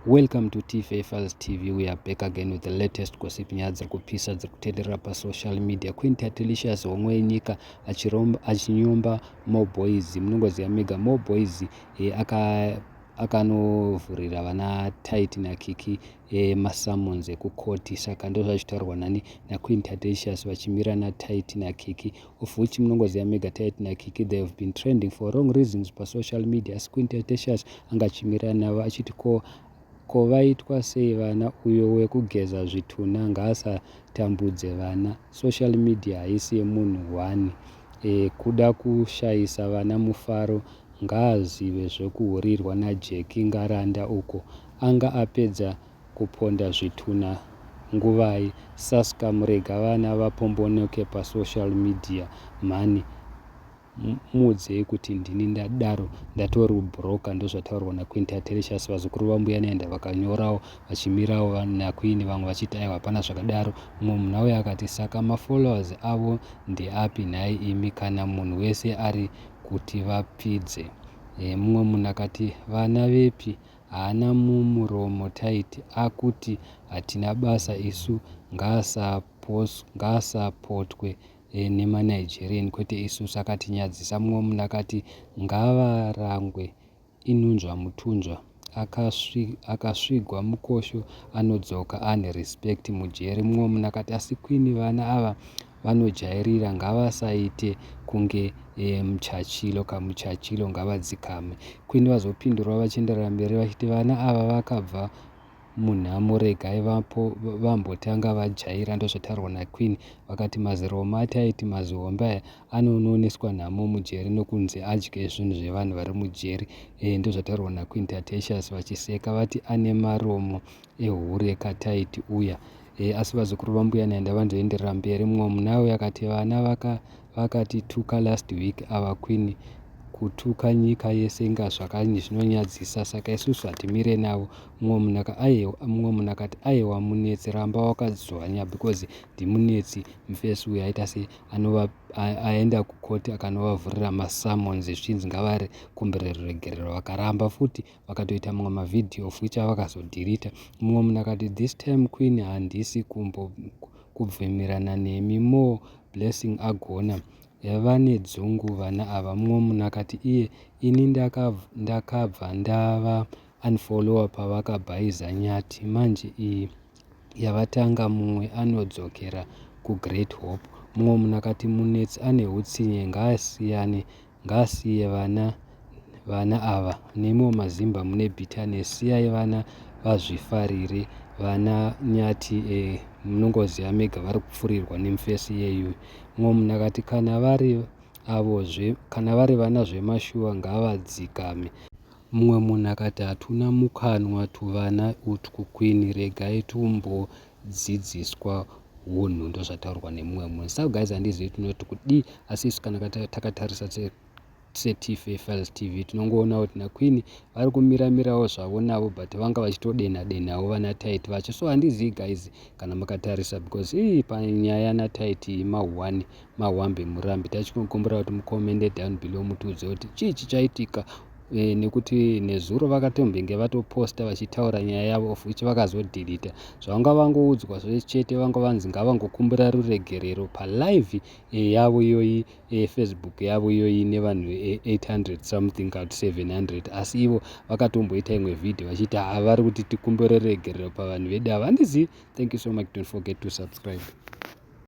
Welcome to TFA Files TV. We are back again with the latest gossip, nyaya dziri kupisa dziri kutenderera pasocial media. Queen Tatelicious, homwe yenyika, achinyomba Moreboys. Munongoziva mega Moreboys akanovhurira vana Tytie naKiki masummons ekukoti. Saka ndo zvachitaurwa nani? NaQueen Tatelicious, vachimira naTytie naKiki, of which munongoziva mega Tytie naKiki, they have been trending for wrong reasons pasocial media. Asi Queen Tatelicious anga achimira navo achiti, Ko vaitwa sei vana? Uyo wekugeza zvitunha ngaasatambudze vana. Social media haisi yemunhu one. Kuda kushayisa vana mufaro. Ngaazive zvekuhurirwa naJeki Ngaranda uko. Anga apedza kuponda zvitunha nguvai? Saska murega vana vapombonoke pasocial media mhani. Muudzei kuti ndini ndadaro, ndatorubhuroka." Ndozvataurwa naQueen Tatelicious. Vazukuru vambuya Nehanda vakanyorawo vachimirawo naQueen, vamwe vachiti aiwa, hapana zvakadaro. Mumwe munhu auya akati, "Saka mafollowers avo ndeapi nhai imi, kana munhu wese ari kuti vapfidze?" Mumwe munhu akati, "Vana vepi? Haana mumuromo Tytie, akuti hatina basa isu. Ngaasapotwe nemaNigerian, kwete isusu, akatinyadzisa." Mumwe munhu akati, "Ngavarangwe, inunzva mutunzva. Akasvigwa mukosho anodzoka ane respect mujeri." Mumwe munhu akati, "Asi Queen, vana ava vanojairira, ngavasaite kunge muchachilo kamuchachilo, ngavadzikame." Queen vazopindurwa vachienderera mberi vachiti, "Vana ava vakabva munhamo, regai vambotanga vajaira." Ndozvataurwa naQueen. Vakati maziroma aTytie mazihombe aya anonooneswa nhamo mujeri nokunzi adye zvinhu zvevanhu vari mujeri. Ndozvataurwa naQueen Tatelicious vachiseka. Vati ane maromo ehure kaTytie uya. Asi vazukuru vambuya Nehanda vanzoenderera mberi. Mumwe munhu akati, "Vana vakatituka last week ava Queen, kutuka nyika yese, inga zvinonyadzisa, saka isusu hatimire navo." Mumwe munhu akati, "Aiwa Munetsi, ramba wakadzvanya," because ndiMunetsi mufesi uyu aita sei, aenda kukoti akanovavhurira masummons, zvichinzi ngavarikumbire ruregerero. Vakaramba futi, vakatoita mamwe mavhidhiyo of which avakazodhirita. Mumwe munhu akati, "This time Queen, handisi kubvumirana nemi. More Blessing agona, vane dzungu vana ava." Mumwe munhu akati, "Iye ini ndakabva ndava unfollowa pavakabhaiza Nyati. Manje iyi yavatanga, mumwe anodzokera kuGreat Hope." Mumwe munhu akati, "Munetsi ane utsinye, ngaasiyane, ngaasiye vana ava. Nemiwo maZimba mune bitterness, siyai vana vazvifarire." Vana Nyati, munongoziva mega, vari kupfurirwa nemufesi yeyu. Mumwe munhu akati, "Kana vari avozve, kana vari vana zvemashuwa, ngavadzikame." Mumwe munhu akati, "Hatuna mukanwa tuvana utwu Queen, regai tumbodzidziswa unhu." Ndozvataurwa nemumwe munhu. So guys, handizivi tinoti kudii, asi isu kana takatarisa seTFA Files TV, tinongoona kuti naQueen vari kumiramirawo zvavo navo, but vanga vachitodena denawo vana Tytie vacho. So handizivi guys, kana makatarisa, because ii panyaya naTytie ma1 mahwambe murambi. Tachikumbira kuti mucommente down below, mutiudze kuti chii chichaitika, nekuti nezuro vakatombenge vatoposta vachitaura nyaya yavo, of which vakazodhilita. Zvavanga vangoudzwa zvechete, vanga vanzi ngavangokumbira ruregerero palive yavo iyoyi, Facebook yavo iyoyi, nevanhu 800 something kana 700. Asi ivo vakatomboita imwe vhidhiyo vachiti vari kuti tikumbire ruregerero pavanhu vedu ava. Handizivi. Thank you so much. Don't forget to subscribe.